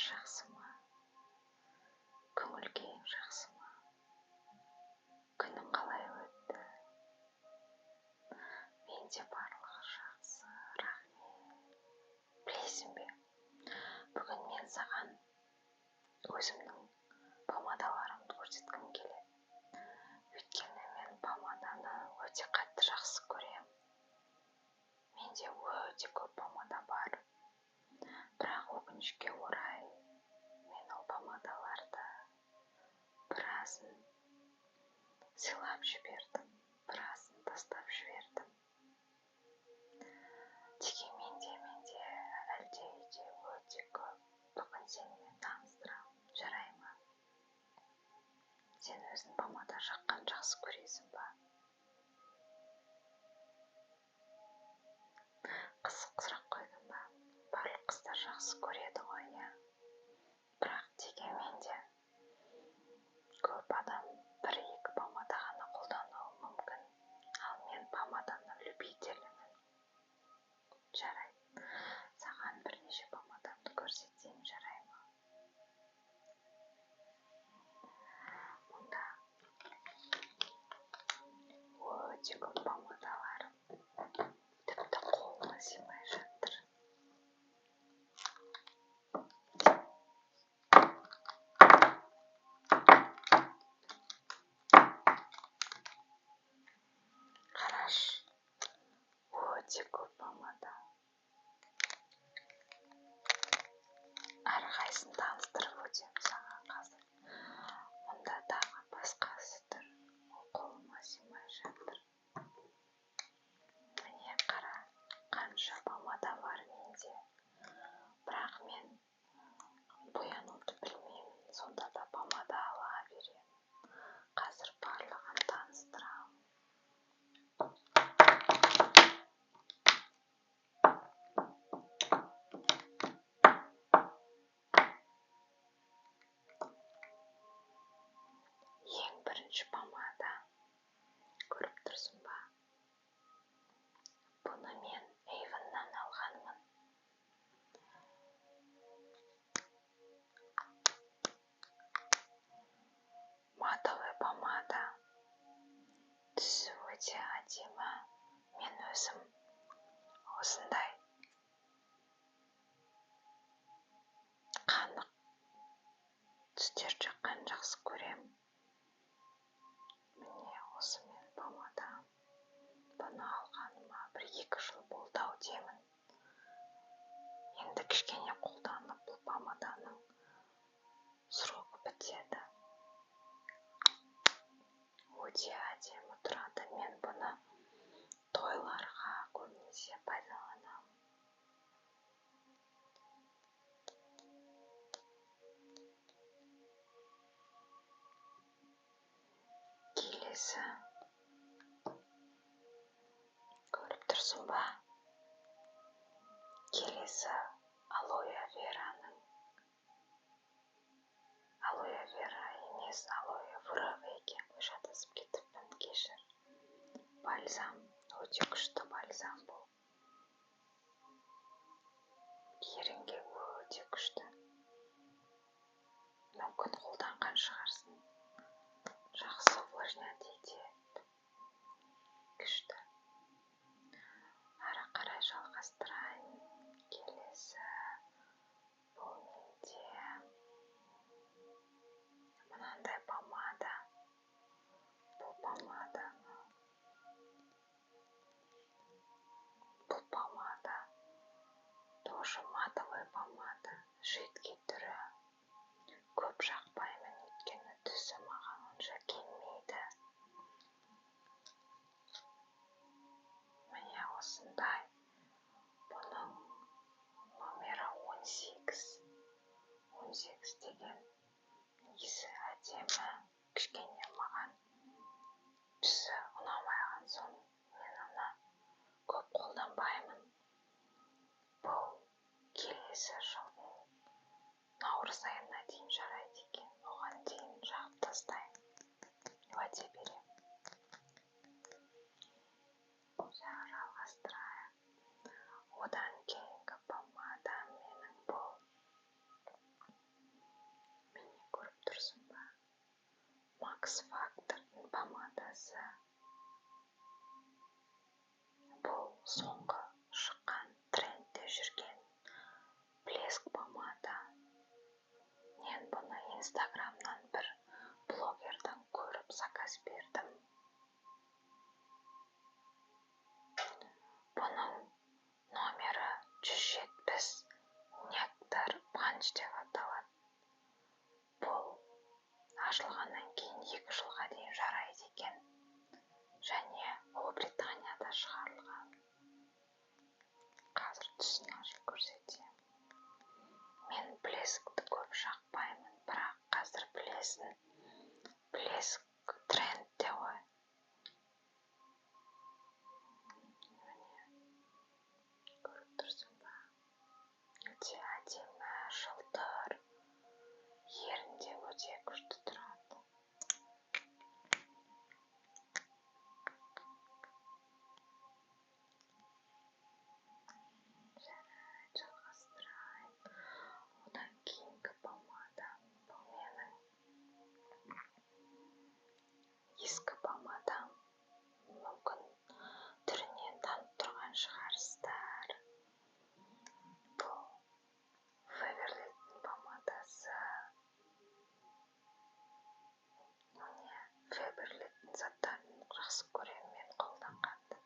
Жақсы ма? Көңіл күйің жақсы ма? Күнің қалай өтті? Менде барлығы жақсы, рахмет. Білесің бе, бүгін мен саған өзімнің помадаларымды көрсеткім келеді. Өйткені мен помаданы өте қатты жақсы көремін. Менде өте көп помада бар. Бірақ өкінішке орай мен ол помадаларды біразын сыйлап жібердім, біразын тастап жібердім. Дегенмен де менде әлі де үйде өте көп. Бүгін сенімен таныстырамын, жарай ма? Сен өзің помада жаққан жақсы көресің ба? Қызық сұрақ қойдым ба? Барлық қыздар жақсы көреді ғой, иә? Бірақ дегенмен де көп адам бір-екі помада ғана қолдануы мүмкін. Ал мен помаданың любителімін. Жарайды, саған бірнеше помадамды көрсетсем, жарай ма? Мұнда өте көп помадалар, тіпті қолыма сыймай жатыр. Қарашы, өте көп помада. Әрқайсысын таныстырып өтемін саған қазір. Мұнда тағы басқасы тұр, ол қолыма сыймай жатыр. Міне қара, қанша помада бар менде. Бірақ мен боянуды білмеймін, сонда да помада ала беремін. Қазір барлығын таныстырамын. Ең бірінші помада, көріп тұрсың ба? Бұны мен Эйвоннан алғанмын. Матовый помада. Түсі өте әдемі. Мен өзім осындай қанық түстер жаққан жақсы көремін. Міне осы мен помадам. Бұны алғаныма 1-2 жыл болды ау деймін. Енді кішкене қолданып бұл помаданың срогы бітеді. Өте әдемі тұрады. Мен бұны тойларға көбінесе пайдаланамын. Келесі, көріп тұрсың ба? Келесі алоэ вераның, алоэ вера емес, алоэ форева екен ғой, шатасып кетіппін, кешір. Бальзам, өте күшті бальзам бұл. Ерінге өте күшті. Мүмкін қолданған шығарсың. Жақсы увлажнять етеді. Күшті. Ары қарай жалғастырайын. Келесі бұл менде мынандай помада. Бұл помаданы Соңғы шыққан трендте жүрген блеск помада. Мен бұны инстаграмнан бір блогерден көріп заказ бердім. Бұның номері 170 Нектар Панч деп аталады. Бұл ашылғаннан кейін 2 жылға дейін жарайды екен және Ұлыбританияда шығарылған. Қазір түсін ашып көрсетемін. Мен блескті көп жақпаймын, бірақ қазір білесің, блеск трендте ғой. Міне, көріп тұрсың ба? Өте әдемі, жылтыр, ерінде өте күшті тұрады. Жарайды, жалғастырайын. Одан кейінгі помада бұл менің ескі помадам. Мүмкін түрінен танып тұрған шығарсыздар. Бұл Фаберликтің помадасы. Міне, Фаберликтің заттарын жақсы көремін мен қолданғанды.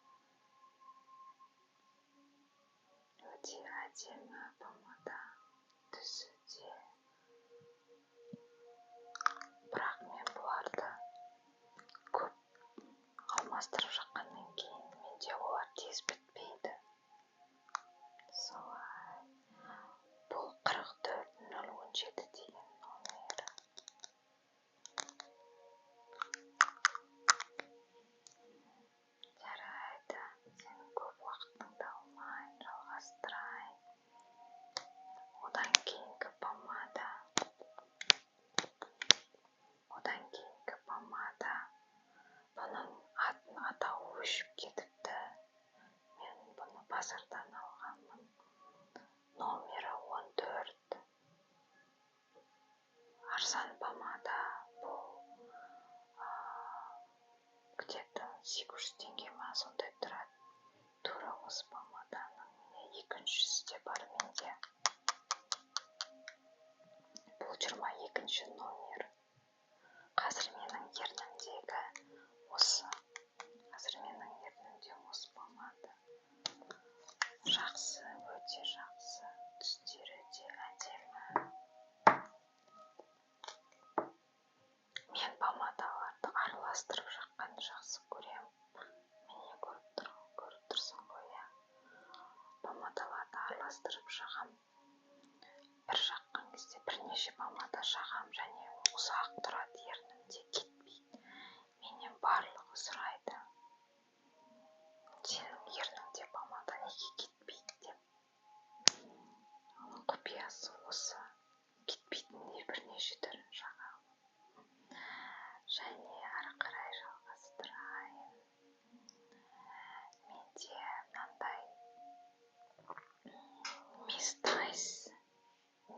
Өте әдемі помада, түсі де. Бірақ мен бұларды көп алмастырып жаққаннан кейін менде олар тез бітпейді. Солай. Бұл 44017 деген номері. Жарайды, сенің көп уақытыңды алмай жалғастырайын. Одан кейінгі помада. Одан кейінгі помада. Бұның атын атауы өшіп кетіпті. Мен бұны базардан алғанмын. Номері 14. Арзан помада бұл, где-то 800 теңге ма сондай тұрады. Тура осы помаданың міне екіншісі де бар менде. Бұл 22 номер. Қазір менің ернімдегі осы. Қазір менің ернімде осы помада. Жақсы, өте жақсы. Түстері де әдемі. Мен помадаларды араластырып жаққанды жақсы көремін. Міне, көріп тұрсың ғой, иә. Помадаларды араластырып жағам. Бір жаққан кезде бірнеше помада жағам және ұзақ тұрады ернімде, кетпейді. Менен барлығы сұрайды, сенің ерніңде помада неге кетпейді деп. Оның құпиясы осы, кетпейтіндей бірнеше түрін жағамын. Және ары қарай жалғастырайын. Менде мынандай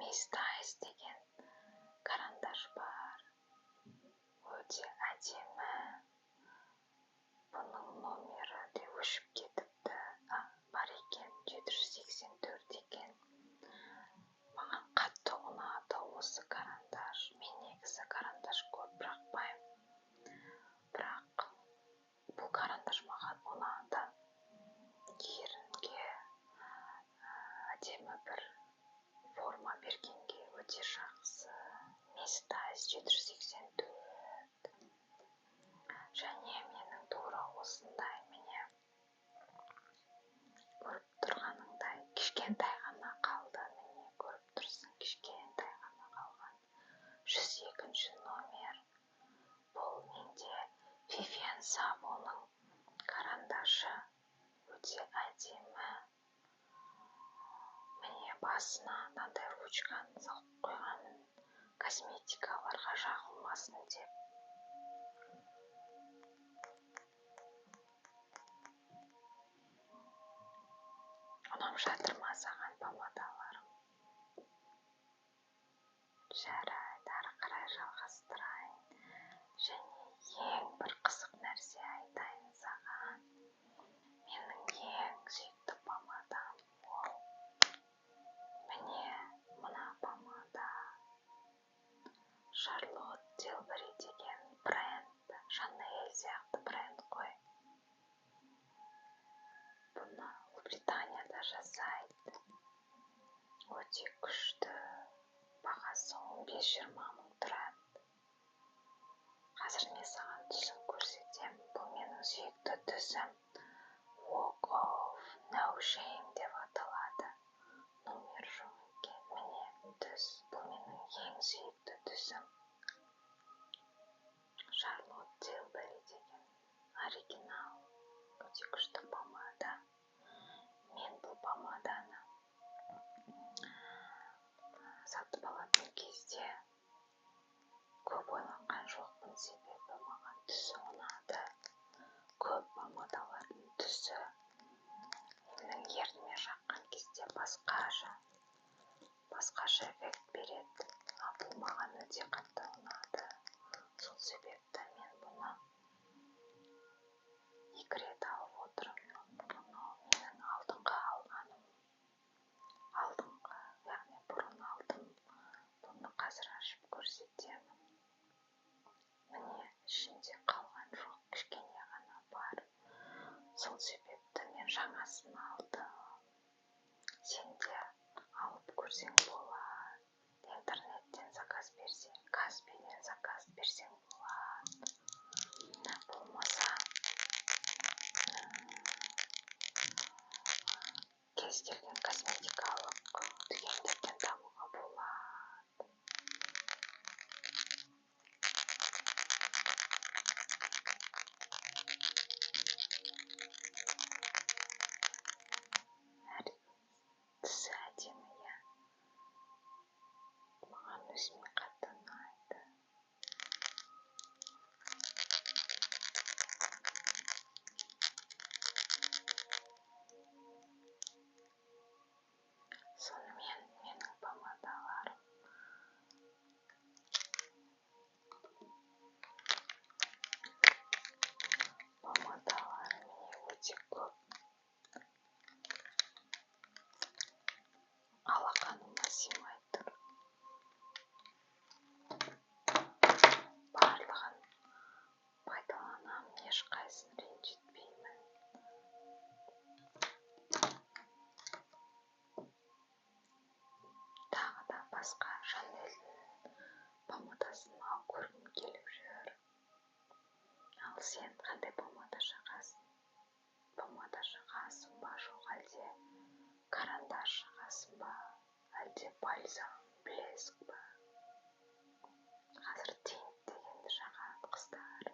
Мисс Тайс деген карандаш бар. Өте әдемі. Бұның номері де өшіп кетіпті. Бар екен, 784 екен. Маған қатты ұнады осы карандаш. Мен негізі карандаш көп жақпаймын, бірақ бұл карандаш маған ұнады. Ерінге әдемі бір форма бергенге өте жақсы. Мисс Тайс 784. Және менің тура осындай, міне, көріп тұрғаныңдай кішкентай ғана қалды. Міне, көріп тұрсың, кішкентай ғана қалған. 102 номер. Бұл менде Вивиан Савоның карандашы. Өте әдемі. Міне, басына мынандай ручканы салып қойғанмын, косметикаларға жағылмасын деп. Ұнап жатыр ма саған помадаларым? Жарайды, ары қарай жалғастырайын. Және ең бір қызық нәрсе айтайын саған. Менің ең Америкада жасайды. Өте күшті. Бағасы 15-20 мың тұрады. Қазір мен саған түсін көрсетемін. Бұл менің сүйікті түсім. Walk of No Shame деп аталады. Номер жоқ екен. Міне түс. Бұл менің ең сүйікті түсім. Шарлотт Тилбери деген оригинал. Өте күшті помада. Мен бұл помаданы сатып алатын кезде көп ойланған жоқпын, себебі маған түсі ұнады. Көп помадалардың түсі менің ерніме жаққан кезде басқаша эффект береді. Ал бұл маған өте қатты ұнады. Сол себепті мен бұны 2 рет алып отырмын. Бұны менің алдыңғы алғаным, алдыңғы, яғни бұрын алдым. Бұны қазір ашып көрсетемін. Міне, ішінде қалған жоқ, кішкене ғана бар. Сол себепті мен жаңасын алдым. Сен де алып көрсең болады. Интернеттен заказ берсең, Каспийден заказ берсең болады. Болмаса кез келген косметикалық дүкендерден табуға болады. Түсі әдемі, иә. Маған өзіме қатты ұнайды. Сонымен менің помадаларым міне өте көп. Алақаныма сыймай тұр. Барлығын пайдаланамын, ешқайсысын ренжітпеймін. Тағы да басқа Шанельдің помадасын алып көргім келіп жүр. Ал сен қандай помада жағасың? Помада жағасың ба, жоқ әлде карандаш жағасың ба, әлде бальзам, блеск па? Қазір тинт дегенді жағады қыздар.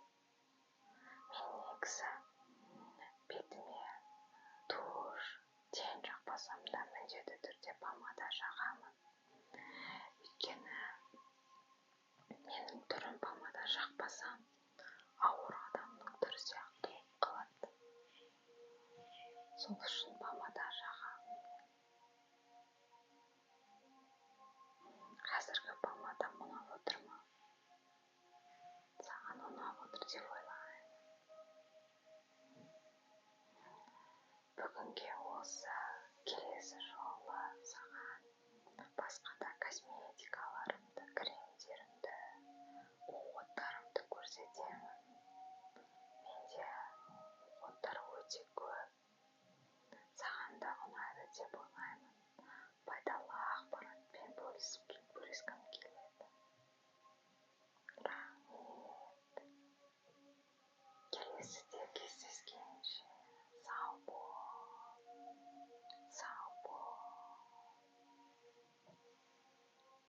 Мен негізі бетіме тушь, тень жақпасам да міндетті түрде помада жағамын. Өйткені менің түрім помада жақпасам ауыр адамның түрі сияқты болып қалады. Сол үшін помада жағамын. Қазіргі помадам ұнап отыр ма? Саған ұнап отыр деп ойлаймын. Бүгінге осы.